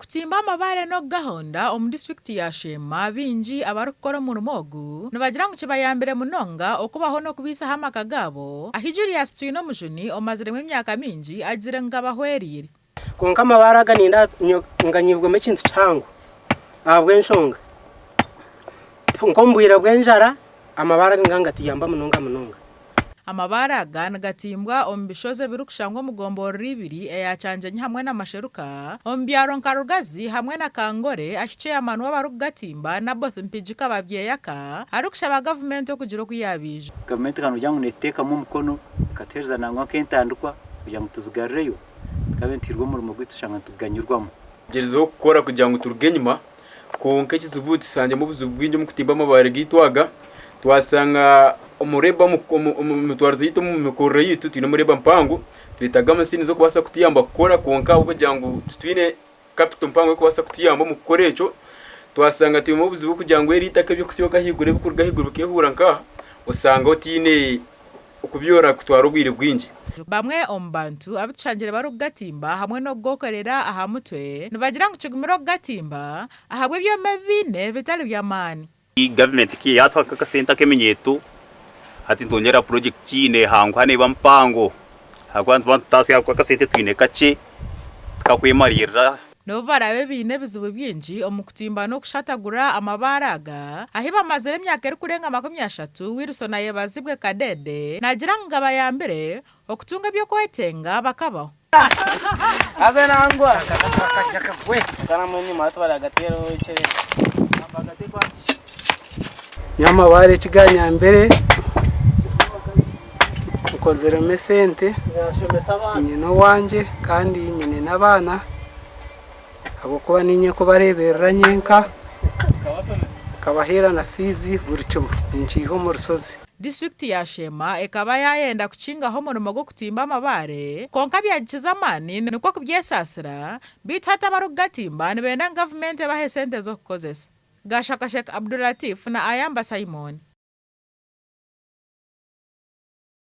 Okutimba amabaare n'okugahonda omu disiturikiti ya Sheema baingi abarikukora omurimo ogu nibagira ngu kibayambire munonga okubaho n'okubaisaho amaka gaabo ahi Julius Twinomujuni omaziremu emyaka mingi agizire ngu gabahwereire. Kwonka amabaare aga niinyenda nganyibwemu ekintu kihango ahabw'enshonga nk'omu bwire bw'enjara amabaare aga nigaba nigatuyamba munonga munonga. Amabaare aga nigatimbwa omu bishozi ebirikushangwa omu gomborora ibiri eya Kyangyenyi hamwe na Masheruka, omu byaro nka Rugazi hamwe na Kangore ahi Chairman w'abarikugatimba Naboth Mpigi Kababyeyaka arikushaba gavumenti okugira oku yaabaija. Gavumenti ka nogira ngu netuteekamu omukono ekatuheereza nangwa nk'entandikwa kugira ngu tuzigarureyo tukabe nituhirwa omurimo gwaitu tushanga nituganyirwamu. Tugyerezeho kukora kugira ngu turuge enyima kwonka ekizibu tushangiremu obuzibu bwingi omu kutimba amabaare gaitu aga. Twashanga omu labour omu mitwarize yaitu omu mikorere yaitu twine labour mpango, twetaaga machine z'okubaasa kutuyamba kukora kwonka ahabw'okugira ngu titwine capital mpango erikubaasa kutuyamba omu kukora ekyo, twashanga twinemu obuzibu kugira ngu eri eitaka eby'okusyoka ahaiguru ebirikuruga ahaiguru bikehuura nk'aha, osanga otaine Okubyora kutwara obwire bwingi. Bamwe omu bantu abu tushangire barikugatimba hamwe n'okugokorera aha mutwe nibagira ngu kigumire okugatimba ahabw'ebyoma ebi baine bitari by'amaani. Gavumenti ku yaatuha akasente ak'eminyeeto hati nitwongyera purojekiti neehanguha neeba mpango ahabw'okuba nituba nitutaasya ahabw'okuba akasente twine kakye tikakwemariirira. N'obu baraabe baine ebizibu bingi omu kutimba n'okushatagura amabaare aga, ahi bamazire emyaka erikurenga 30, Wilson Ayebazibwe Kadede naagira ngu gabayambire okutunga eby'okwetenga bakabaho. Nyowe amabaare eki ganyambire nkoziremu esente, nyine owangye kandi nyine n'abaana ahabw'okuba niinye nkubareeberera nyenka, nkabaheera na fiizi buri kimwe ninkiiha omu rushozi. Disiturikiti ya Sheema ekaba yaayenda kukingaho omurimo gw'okutimba amabaare kwonka byagikiza amaani nikwo kubyesaasira beitu hati abarikugatimba nibenda ngu gavumenti ebahe esente z'okukozesa. Gashakashek Abdulatif na Ayamba Simon.